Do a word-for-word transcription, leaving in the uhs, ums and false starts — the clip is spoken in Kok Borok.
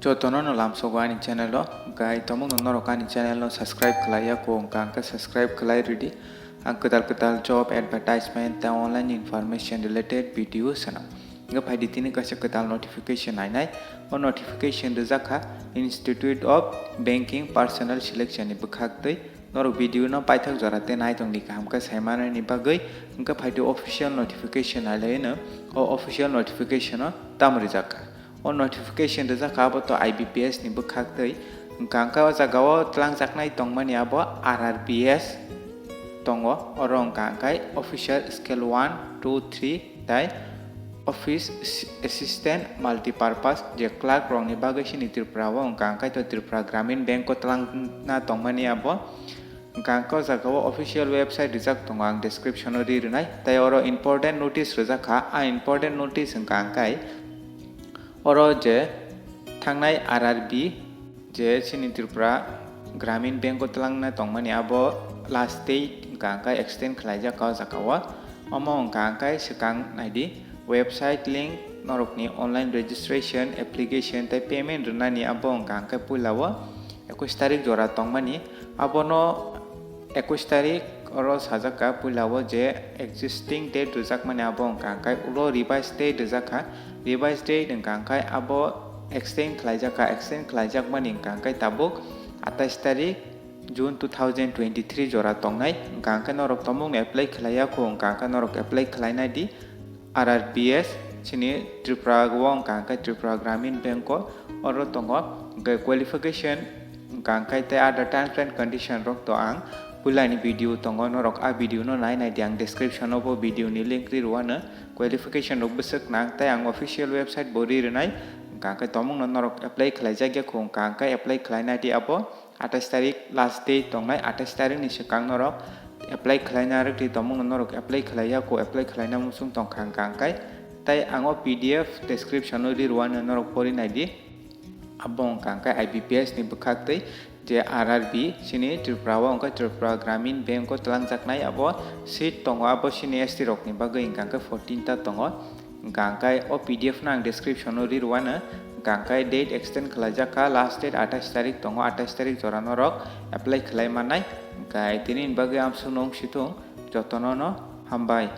Jotono no lamsogo ani channel o, gai tomung no norok ani channel no subscribe khlai ya ko, wngkha hwnkhe subscribe khlai rwdi. Ang kwtal kwtal job advertisement tei online information related video swnam. Hwnkhe phaidi tini kaisa kwtal notification nainai. O notification rijak kha Institute of Banking Personnel Selection ni bwkhak twi. Norok video no paithak jora tei naitong di kaham khe saimanani bagwi hwnkhe phaidi official notification nailai no. O official notification o tamo rijak kha? O notification rijak kha abo to I B P S ni bwkhak twi. Hwnkha hwnkhe o jaga o twlangjaknai tongmani abo R R B S tongo. Oro hwnkha hwnkhe officer scale one, two, three tei office assistant multipurpose je clerk rokni bagwi sini Tripura o hwnkha hwnkhe to Tripura Gramin Bank o twlangna tongmani abo. Hwnkha hwnkhe o jaga o official website rijak tongo, ang description o ri rwnai. Tei oro important notice rijak kha, a important notice hwnkha hwnkhe oro je thangnai R R B je chini Tripura Gramin Bank o twlangna tongmani abo last date hwnkha hwnkhe extend khlaijak kha o jaga o. Omo hwnkha hwnkhe swkang naidi website link, norokni online registration, application tei payment rwnani abo hwnkha hwnkhe puila o ekwis tarik jora tongmani. Abono ekwis tarik oro sajak kha puila o je existing date rwjakmani abo hwnkha hwnkhe ulo revise date rwjak kha. Revise date hwnkha hwnkhe abo extend khlaijak kha, extend khlaijakmani hwnkha hwnkhe tabuk atais tarik June two thousand twenty-three jora tongnai. Hwnkha hwnkhe norok tomungno apply khlai ya kho, hwnkha hwnkhe norok apply khlainai di R R B S chini Tripura o, hwnkha hwnkhe Tripura Gramin Bank o oro tongo. Hwnkhe qualification hwnkha hwnkhe tei other terms and condition rok to ang puilani video tongo, norok a video no nai nai di, ang description o bo video ni link ri rwano. Qualification rok bwswk nang tei ang official website bo ri rwnai. Hwnkha hwnkhe tomungno norok apply khlaijak ya kho, hwnkha hwnkhe apply khlainai di abo. Atais tarik last date tongnai, atais tarik ni swkang norok apply khlaina rwgtwi tongmung no norok apply khlai ya kho, apply khlaina muchung tongkha hwnkha hwnkhe tei ang o P D F description o ri rwano, norok pori nai di. Abo hwnkha hwnkhe I B P S ni bwkhak twi je R R B chini Tripura o hwnkhe Tripura Gramin Bank o twlangjaknai abo seat tongo, abo chini S T rok ni bagwi hwnkha hwnkhe fourteen ta tongo. Hwnkha hwnkhe o P D F no ang description o ri rwano. Hwnkha hwnkhe date extend khlaijak kha, last date atais tarik tongo, atais tarik jora norok apply khlai mannai. Hwnkhe tini ni bagwi amsuk no wng si thung, jotono no hambai.